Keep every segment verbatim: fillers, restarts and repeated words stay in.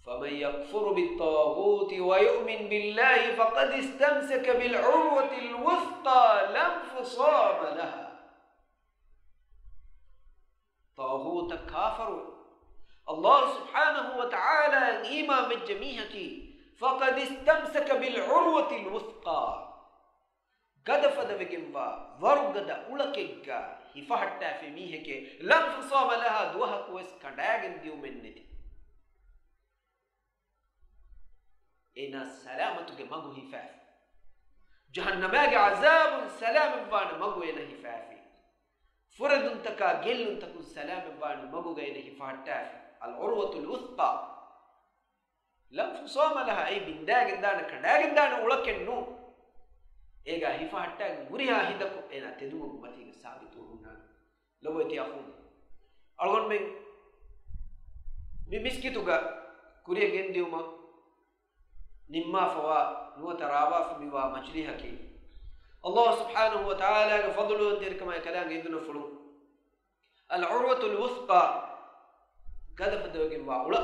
فمن يكفر بالطاغوت ويؤمن بالله فقد استمسك بالعروة الوثقى لا انفصام لها. ޠާޣޫތަށް ކާފަރުވެ، ﷲ ސުބްޙާނަހޫ ވަތަޢާލާއަށް އީމާންވެއްޖެ މީހަކީ، فقد استمسك بالعروة الوثقى، ގަދަފަދަވެގެންވާ ވަރުގަދަ އުޅަކެއްގަ ހިފަހައްޓާފި މީހެކޭ، لا انفصام لها، ދުވަހަކުވެސް ކަނޑާގެން ދިއުމެއްނެތި. އޭނާ ސަލާމަތުގެ މަގު ހިފާފި. ޖަހަންނަމާގެ ޢަޒާބުން ސަލާމަތްވާނެ މަގު އޭނާ ހިފާފި. ފުރެދުންތަކާ ގެއްލުންތަކުން ސަލާމަތްވާނެ މަގުގަ އޭނާ ހިފަހައްޓާފި. العروة الوثقى، لا انفصام لها، އެއީ ބިންދާގެން ދާނެ، ކަނޑާގެން ދާނެ އުޅަކެއް ނޫން. އޭގަ ހިފަހައްޓާގެން ހުރިހާ ހިނދަކު އޭނާ ތެދުމަގު މަތީގަ ސާބިތުވެ ހުންނާނެ. ލޮބުވެތި އަޚުން، އަޅުގަނޑުމެން މި މިސްކިތުގަ ކުރިޔަށް ގެންދިއުމަށް ނިންމާފަވާ ނުވަތަ ރާވާފަ މިވާ މަޖިލީހަކީ، ﷲ ސުބްޙާނަހޫ ވަތަޢާލާގެ ފަޟުލުވަންތެރިކަމާއި ކަލާނގެ އިނދުނަފުޅު، العروة الوثقى، ގަދަފަދަވެގެންވާ އުޅަ،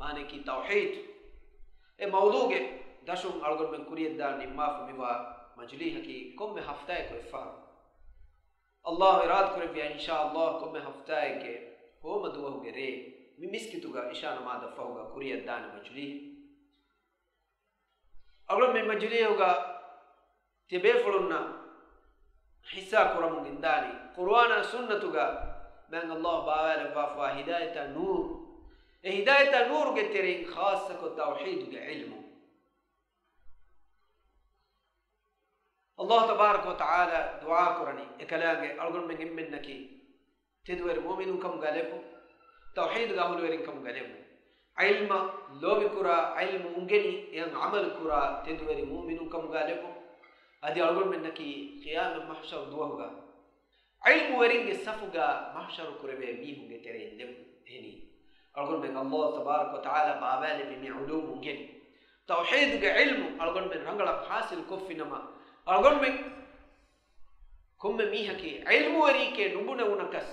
މާނައަކީ ތައުޙީދު. އެ މައުޟޫގެ ދަށުން އަޅުގަނޑުމެން ކުރިޔަށްދާން ނިންމާފަ މިވާ މަޖިލީހަކީ ކޮންމެ ހަފްތާއަކު އެއްފަހަރު. ﷲ އިރާދަކުރެއްވިޔާ، އިންޝާﷲ، ކޮންމެ ހަފްތާއެއްގެ ހޯމަ ދުވަހުގެ ރޭ މި މިސްކިތުގަ އިޝާ ނަމާދަށްފަހުގަ ކުރިޔަށްދާނެ މަޖިލީހެއް. އަޅުގަނޑު މި މަޖިލީހުގަ ތިބޭފުޅުންނަށް ހިއްސާ ކުރަމުން ގެންދާނީ، ޤުރުއާނާ ސުންނަތުގަ މާތް ﷲ ބާވާލައްވާފަވާ ހިދާޔަތާ ނޫރު. އެ ހިދާޔަތާ ނޫރުގެ ތެރެއިން ޚާއްޞަކޮށް ތައުޙީދުގެ ޢިލްމު. ﷲ ތަބާރަކަ ވަތަޢާލާ ދުޢާ ކުރަނީ، އެކަލާނގެ އަޅުގަނޑުމެން އެންމެންނަކީ ތެދުވެރި މުއުމިނުން ކަމުގަ ލެއްވުން، ތައުޙީދުގެ އަހުލުވެރިން ކަމުގަ ލެއްވުން، ޢިލްމަށް ލޯބިކުރާ، ޢިލްމު އުނގެނި އެއަށް ޢަމަލު ކުރާ ތެދުވެރި މުއުމިނުން ކަމުގަ ލެއްވުން. އަދި އަޅުގަނޑުމެންނަކީ ޤިޔާމަތް މަޙްޝަރު ދުވަހުގަ ޢިލްމުވެރިންގެ ސަފުގަ މަޙްޝަރު ކުރެވޭ މީހުންގެ ތެރެއިން ލެއްވުން. އެހެނީ، އަޅުގަނޑުމެން ﷲ ތަބާރަކަ ވަތަޢާލާ ބާވާލެއްވި މި ޢުލޫމު އުނގެނި، ތައުޙީދުގެ ޢިލްމު އަޅުގަނޑުމެން ރަނގަޅަށް ޙާޞިލް ކޮށްފިނަމަ، އަޅުގަނޑުމެން ކޮންމެ މީހަކީ ޢިލްމުވެރިއެކޭ ނުބުނެވުނަކަސް،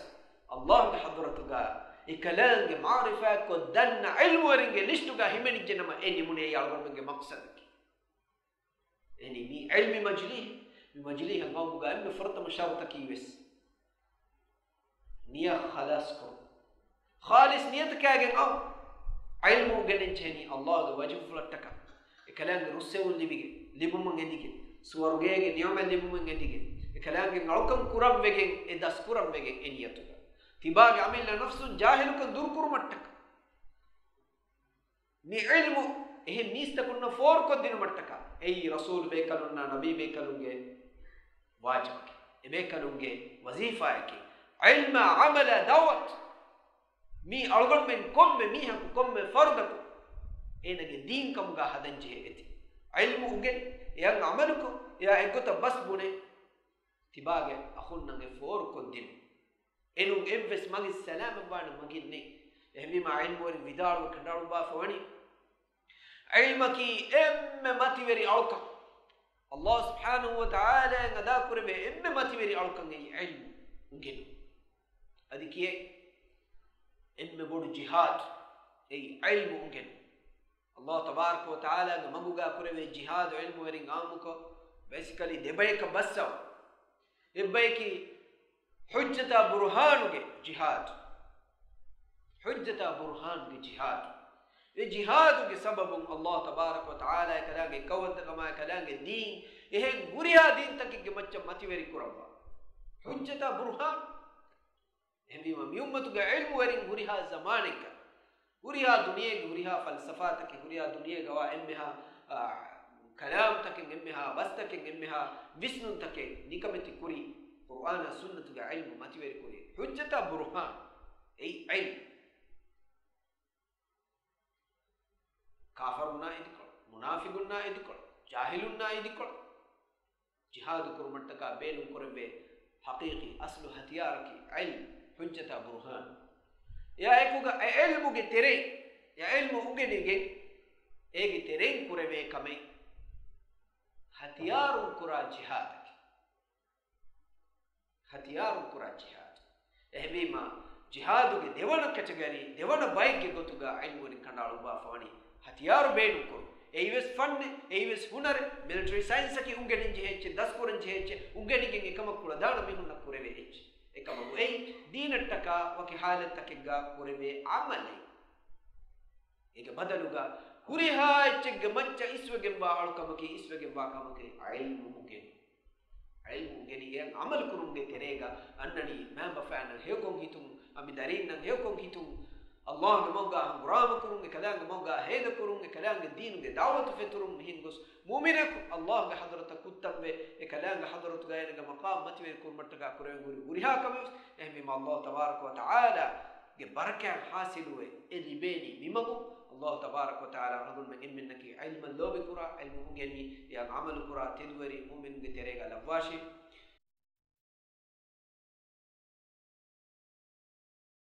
ﷲގެ ޙަޟްރަތުގަ އެކަލާނގެ މަޢުރިފާކޮށް ދަންނަ ޢިލްމުވެރިންގެ ލިސްޓުގަ ހިމެނިއްޖެނަމަ، އެ ނިމުނޭ އަޅުގަނޑުމެންގެ މަޤްޞަދަކީ. އެހެނީ މީ ޢިލްމީ މަޖިލީހެއް. މި މަޖިލީހަށް އައުމުގަ އެންމެ ފުރަތަމަ ޝަރުޠަކީ ވެސް ނިޔަތް ޚަލާޞްކުރުން. ޚާލިޞް ނިޔަތަކާގެން އައު. ޢިލްމު އުނގެނެން ޖެހެނީ ﷲގެ ވަޖްހުފުޅަށްޓަކާ، އެކަލާނގެ ރުއްސެވުން ލިބިގެން، ލިބުމުން އެދިގެން، ސުވަރުގޭގެ ނިޢުމަތް ލިބުމުން އެދިގެން، އެކަލާނގެ އަޅުކަން ކުރަންވެގެން، އެ ދަސްކުރަންވެގެން އެ ނިޔަތުގަ. ތިބާގެ އަމިއްލަ ނަފްސުން ޖާހިލުކަން ދުރުކުރުމަށްޓަކާ. މި ޢިލްމު އެހެން މީސްތަކުންނަށް ފޯރުކޮށްދިނުމަށްޓަކާ، އެއީ ރަސޫލު ބޭކަލުންނާ ނަބީ ބޭކަލުންގެ ވާޖިބަކީ، އެބޭކަލުންގެ ވަޒީފާއަކީ، ޢިލްމާ ޢަމަލާ ދަޢުވަތު. މީ އަޅުގަނޑުމެން ކޮންމެ މީހަކު ކޮންމެ ފަރުދަކު އޭނަގެ ދީން ކަމުގަ ހަދަންޖެހޭ އެތި. ޢިލްމު އުނގެނި، އެއަށް ޢަމަލުކޮށް، އެއާ އެއްގޮތަށް ބަސް ބުނެ، ތިބާގެ އަޚުންނަށް އެ ފޯރުކޮށްދިނުން. އެނޫން އެއްވެސް މަގެއް ސަލާމަތްވާނެ މަގެއް ނެތް. އެހެންވީމާ ޢިލްމުވެރިން ވިދާޅުވެ ކަނޑައަޅުއްވާފަ ވަނީ، ޢިލްމަކީ އެންމެ މަތިވެރި އަޅުކަން. ﷲ ސުބްޙާނަހޫ ވަތަޢާލާއަށް އަދާކުރެވޭ އެންމެ މަތިވެރި އަޅުކަން އެއީ ޢިލްމު އުނގެނުން. އަދި ކިޔޭ އެންމެ ބޮޑު ޖިހާދު އެއީ ޢިލްމު އުނގެނުން. ﷲ ތަބާރަކަ ވަތަޢާލާގެ މަގުގަ ކުރެވޭ ޖިހާދު ޢިލްމުވެރިން އާއްމުކޮށް، ބޭސިކަލީ ދެބަޔަކަށް ބައްސަވާ. އެއްބަޔަކީ ޙުއްޖަތާ ބުރުހާނުގެ ޖިހާދު. ޙުއްޖަތާ ބުރުހާނުގެ ޖިހާދު. އެ ޖިހާދުގެ ސަބަބުން ﷲ ތަބާރަކަ ވަތަޢާލާ އެކަލާނގެ އެއްކައުވަންތަކަމާ އެކަލާނގެ ދީން އެހެން ހުރިހާ ދީންތަކެއްގެ މައްޗަށް މަތިވެރި ކުރައްވާ. ޙުއްޖަތާ ބުރުހާން. އެހެންވީމަ، މި އުއްމަތުގެ ޢިލްމުވެރިން ހުރިހާ ޒަމާނެއްގަ، ހުރިހާ ދުނިޔޭގެ ހުރިހާ ފަލްސަފާތަކެއް، ހުރިހާ ދުނިޔޭގަވާ އެންމެހާ، އާ، ކަލާމްތަކެއް، އެންމެހާ ބަސްތަކެއް، އެންމެހާ ވިސްނުންތަކެއް ނިކަމެތި ކުރީ، ޤުރުއާނާ ސުންނަތުގެ ޢިލްމު މަތިވެރި ކުރީ. ޙުއްޖަތާ ބުރުހާން، އެއީ ޢިލްމު. ކާފަރުންނާ އިދިކޮޅު، މުނާފިގުންނާ އިދިކޮޅު، ޖާހިލުންނާ އިދިކޮޅު، ޖިހާދު ކުރުމަށްޓަކާ ބޭނުން ކުރެވޭ ޙަޤީޤީ އަސްލު ހަތިޔާރަކީ ޢިލްމު، ޙުއްޖަތާ ބުރުހާން. އެއާއެކުގަ އެ ޢިލްމުގެ ތެރެއިން، އެ ޢިލްމު އުނގެނިގެން، އޭގެ ތެރެއިން ކުރެވޭ ކަމެއް ހަތިޔާރުން ކުރާ ޖިހާދަކީ. ހަތިޔާރުން ކުރާ ޖިހާދު. އެހެންވީމާ، ޖިހާދުގެ ދެވަނަ ކެޓަގަރީ، ދެވަނަ ބައެއްގެ ގޮތުގަ ޢިލްމުވެރިން ކަނޑައަޅުއްވާފަ ވަނީ، ހަތިޔާރު ބޭނުންކުރުން، އެއީވެސް ފަންނެއް، އެއީވެސް ހުނަރެއް، މިލިޓަރީ ސައިންސަކީ އުނގެނިން ޖެހޭ އެއްޗެއް، ދަސްކުރަން ޖެހޭ އެއްޗެއް، އުނގެނިގެން އެކަމަށް ކުޅަދާނަ މީހުންނަށް ކުރެވޭ އެއްޗެއް. އެކަމަކު އެއީ ދީނަށްޓަކާ ވަކި ހާލަތްތަކެއްގަ ކުރެވޭ އަމަލެއް. އޭގެ ބަދަލުގަ ހުރިހާ އެއްޗެއްގެ މައްޗަށް އިސްވެގެންވާ އަޅުކަމަކީ، އިސްވެގެންވާ ކަމަކީ ޢިލްމު އުނގެނުން. ޢިލްމު އުނގެނިގެން ޢަމަލު ކުރުމުގެ ތެރޭގަ އަންނަނީ މައިންބަފައިންނަށް ހެޔޮކޮށް ހިތުން، އަނބިދަރީންނަށް ހެޔޮކޮށް ހިތުން، ﷲގެ މަގުގަ ހަނގުރާމަ ކުރުން، އެކަލާނގެ މަގުގަ ހޭދަކުރުން، އެކަލާނގެ ދީނުގެ ދަޢުވަތު ފެތުރުން. މިހެން ގޮސް މުއުމިނަކު ﷲގެ ޙަޟްރަތަށް ކުއްތަންވެ، އެކަލާނގެ ޙަޟްރަތުގަ އޭނަގެ މަޤާމް މަތިވެރި ކުރުމަށްޓަކާ ކުރެވެން ހުރި ހުރިހާ ކަމެއް ވެސް. އެހެންވީމަ ﷲ ތަބާރަކަ ވަތަޢާލާގެ ބަރަކާތް ޙާޞިލުވެ އެ ލިބޭނީ މިމަގުން. ﷲ ތަބާރަކަ ވަތަޢާލާ އަޅުގަނޑުމެން އެންމެންނަކީ ޢިލްމަށް ލޯބިކުރާ، ޢިލްމު އުނގެނި، އެއަށް ޢަމަލުކުރާ، ތެދުވެރި މުއުމިނުންގެ ތެރޭގަ ލައްވާށި.